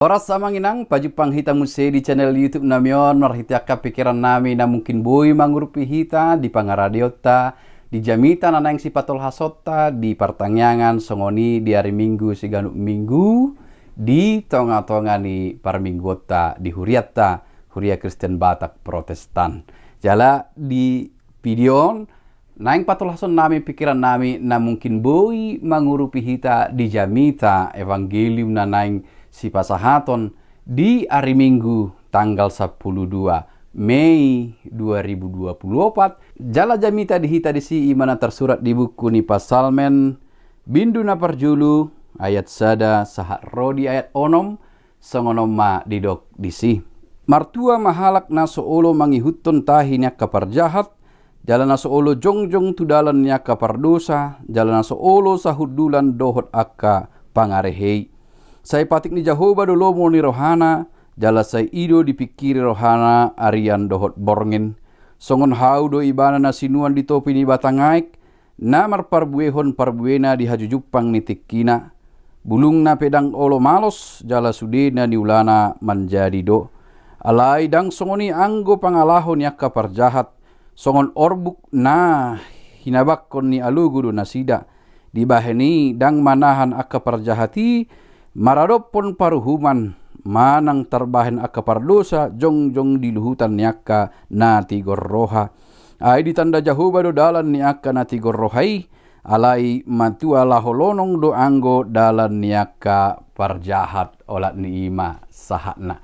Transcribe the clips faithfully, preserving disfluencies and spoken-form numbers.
Horas amang inang, pajumpang hita muse di channel YouTube nami on, marhite angka pikiran nami na mungkin boi mangurupi hita di pangaradeonta, di jamita na naeng sipatolhasonta di partangiangan, songon i di ari Minggu siganup minggu, di tonga-tonga ni parmingguonta di hurianta, Huria Kristen Batak Protestan. Jala di video on, naeng patolhason nami pikiran nami na mungkin boi mangurupi hita di jamita evangelium na naeng sipasahaton di ari Minggu tanggal sampulu dua Mei dua ribu dua pulu opat. Jala jamita di hita disi i ma na tarsurat di buku ni Psalmen, bindu na parjolo, ayat sada sahat ro di ayat onom, songon on ma didok disi. Martua ma halak na so olo mangihuthon tahi ni angka parjahat, jala na so olo jongjong tu dalan ni angka pardosa, jala na so olo sahundulan dohot angka pangarehei. Sai patik ni Jahowa do lomo ni rohana, jala sai i do dipingkiri rohana arian dohot borngin. Songon hau do ibana na sinuan di topi ni batang aek, na marparbuehon parbuena di hajujumpang ni tingkina. Bulungna pe ndang olo malos, jala sude na niulana manjadi do. Alai ndang songon i anggo pangalaho ni angka parjahat, songon orbuk na hinabakkon ni alogo do nasida. Dibahen i ndang manahan angka parjahat i maradophon paruhuman, manang tarbahen angka pardosa jongjong di luhutan ni angka na tigor roha. Ai ditanda Jahowa do dalan ni angka na tigor roha i, alai matua laho lonong do anggo dalan ni angka parjahat. Olat ni i ma sahatna.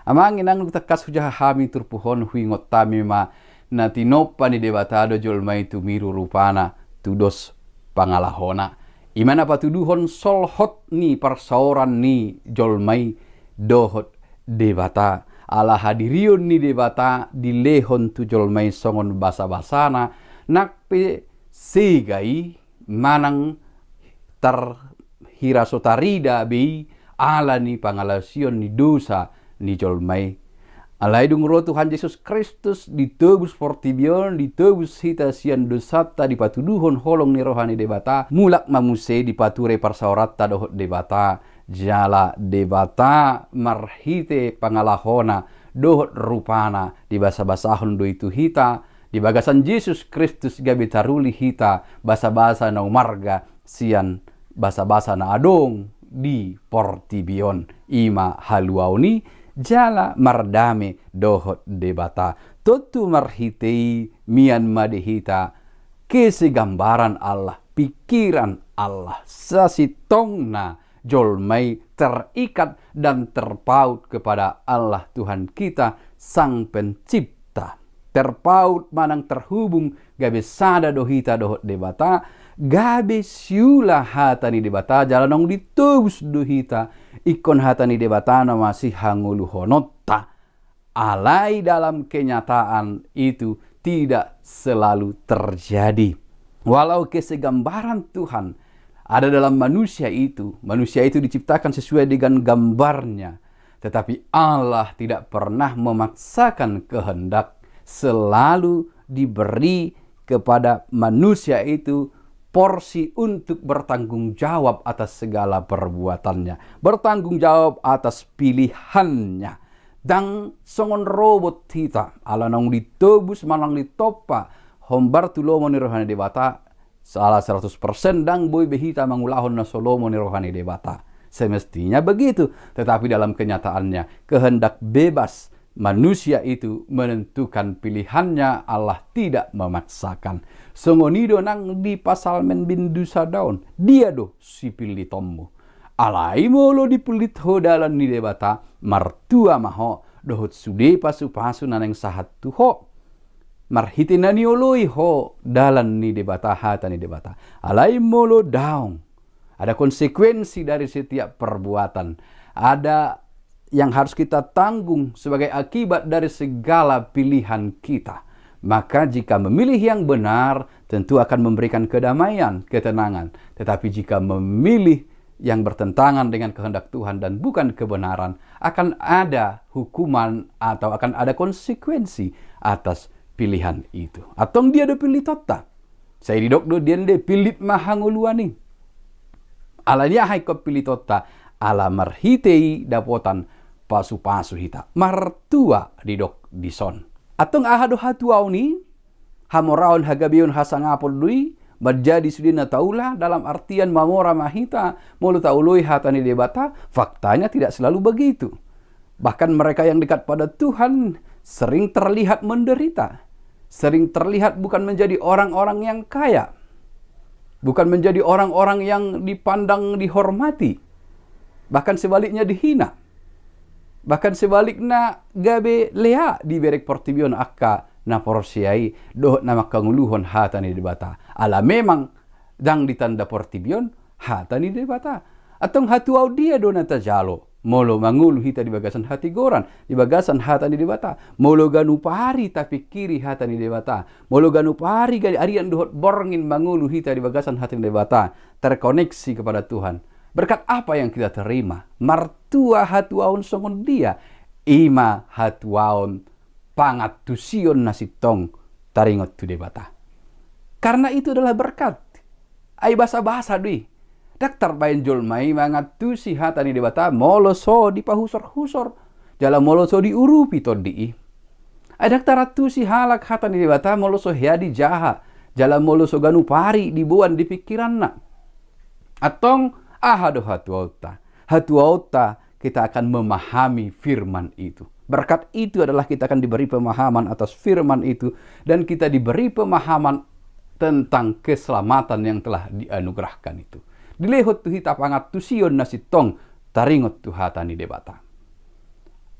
Amang inang, dung tangkas hujaha hami turpuk on, huingot hami ma na tinompa ni Debata do jolma i tumiru rupana, tudos pangalahona. I ma na patuduhon solhot ni parsaoran ni jolma i dohot Debata. Ala hadirion ni Debata dilehon tu jolma i songon basabasana, nang pe sega i manang tar hira so tarida be i ala ni pangalaosion ni dosa ni jolma i. Alai dung ro Tuhan Jesus Kristus ditobus portibi on, ditobus hita sian dosanta, dipatuduhon holong ni roha ni Debata, mulak ma muse dipature parsaoranta dohot Debata, jala Debata marhite pangalahona dohot rupana dibasabasahon do i tu hita, di bagasan Jesus Kristus gabe taruli hita basabasa na umarga sian basabasa na adong di portibi on, i ma haluaon i jala mardame dohot Debata. Tontu marhite i mian ma di hita kesegambaran Allah, pikiran Allah, sasintongna jolma i terikat dan terpaut kepada Allah Tuhan kita, Sang Pencipta. Terpaut manang terhubung, gabe sada do hita dohot Debata, gabe siula hata ni Debata, jala naung ditobus do hita, ingkon hata ni Debata na masihangoluhononta. Alai dalam kenyataan itu tidak selalu terjadi. Walau kesegambaran Tuhan ada dalam manusia itu, manusia itu diciptakan sesuai dengan gambar-Nya, tetapi Allah tidak pernah memaksakan kehendak, selalu diberi kepada manusia itu porsi untuk bertanggung jawab atas segala perbuatannya, bertanggung jawab atas pilihannya. Ndang songon robot hita, ala naung ditobus manang ditompa hombar tu lomo ni roha ni Debata, ala seratus persen ndang boi be hita mangulahon na so lomo ni roha ni Debata. Semestinya begitu, tetapi dalam kenyataannya, kehendak bebas manusia itu menentukan pilihannya, Allah tidak memaksakan. Songon i do nang di Psalmen bindu sada on, dia do sipillitonmu? Alai molo dipillit ho dalan ni Debata, martua ma ho dohot sude pasupasu na naeng sahat tu ho. Marhite na nioloi ho dalan ni Debata, hata ni Debata. Alai molo daong, ada konsekuensi dari setiap perbuatan. Ada yang harus kita tanggung sebagai akibat dari segala pilihan kita. Maka jika memilih yang benar, tentu akan memberikan kedamaian, ketenangan. Tetapi jika memilih yang bertentangan dengan kehendak Tuhan dan bukan kebenaran, akan ada hukuman atau akan ada konsekuensi atas pilihan itu. Antong dia do pillitonta? Sai didok do di ende, pillit ma hangoluan i. Alani aha ingkon pillitonta? Ala marhite i dapotan pasu-pasu hita. Martua didok dison. Antong aha do hatuaon i? Hamoraon, hagabeon, hasangapon do i, manjadi sude na taula, dalam artian mamora ma hita molo taoloi hata ni Debata? Faktanya tidak selalu begitu. Bahkan mereka yang dekat pada Tuhan sering terlihat menderita, sering terlihat bukan menjadi orang-orang yang kaya, bukan menjadi orang-orang yang dipandang, dihormati, bahkan sebaliknya dihina. Bahkan sebalikna gabe lea diberek portibi on angka na porsea i dohot na mangkangoluhon hata ni Debata. Ala memang ndang ditanda portibi on hata ni Debata. Antong hatuaon dia do na tajalo molo mangolu hita di bagasan hatigoran, di bagasan hata ni Debata? Molo ganup ari tapingkiri hata ni Debata, molo ganup ari ga-, arian dohot borngin mangolu hita di bagasan hata ni Debata, terkoneksi kepada Tuhan, berkat apa yang kita terima? Martua hatuaon songon dia? I ma hatuaon pangantusion na sintong taringot tu Debata. Karena itu adalah berkat. Ai basa-basa do i. Ndang tarbaen jolma i mangantusi hata ni Debata molo so dipahusor-husor, jala molo so diurupi tondi i. Ai ndang tarantusi halak hata ni Debata molo so hea dijaha, jala molo so ganup ari diboan di pingkiranna. Antong aha do hatuaonta? Hatuaonta, kita akan memahami firman itu. Berkat itu adalah kita akan diberi pemahaman atas firman itu, dan kita diberi pemahaman tentang keselamatan yang telah dianugerahkan itu. Dilehon tu hita pangantusion na sintong taringot tu hata ni Debata.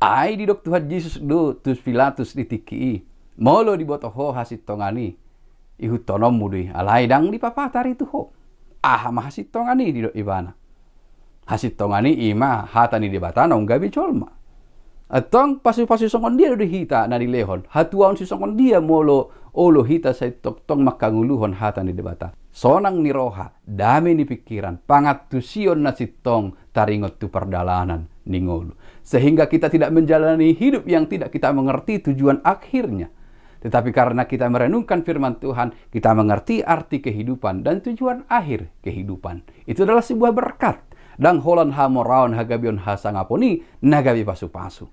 Ai didok Tuhan Jesus do tu Pilatus di tingki i, molo diboto ho hasintongan i, ihuthononmu do i, alai ndang dipapatar i tu ho. Aha ma hasintongan i? Didok ibana, hasintongan i i ma hata ni Debata naung gabe jolma. Antong pasu-pasu songon dia do di hita na dilehon? Hatuaon sisongon dia molo olo hita sai tongtong mangkangoluhon hata ni Debata? Sonang ni roha, dame ni pingkiran, pangantusion na sintong taringot tu pardalanan ni ngolu, sehingga kita tidak menjalani hidup yang tidak kita mengerti tujuan akhirnya. Tetapi karena kita merenungkan firman Tuhan, kita mengerti arti kehidupan dan tujuan akhir kehidupan. Itu adalah sebuah berkat. Ndang holan hamoraon, hagabeon, hasangapon i na gabe pasu-pasu,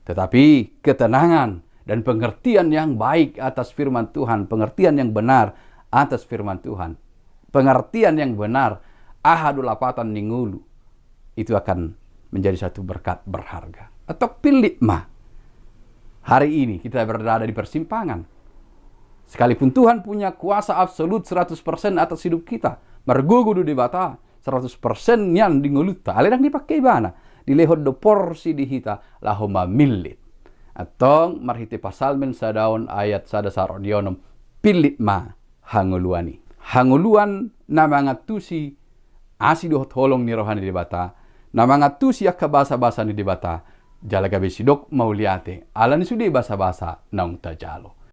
tetapi ketenangan dan pengertian yang baik atas firman Tuhan, pengertian yang benar atas firman Tuhan, pengertian yang benar aha do lapatan ni ngolu, itu akan menjadi satu berkat berharga. Antong pillit ma. Hari ini kita berada di persimpangan. Sekalipun Tuhan punya kuasa absolut seratus persen atas hidup kita, margogo do Debata seratus persen nian di ngolunta, alai ndang dipangke ibana. Dilehon do porsi di hita laho mamillit. Antong marhite Psalmen sada on ayat sada sahat ro di onom, pillit ma hangoluan i. Hangoluan na mangantusi asi dohot holong ni roha ni Debata, na mangantusi angka basa-basa ni Debata, jala gabe sidok mauliate ala ni sude basa-basa naung tajalo.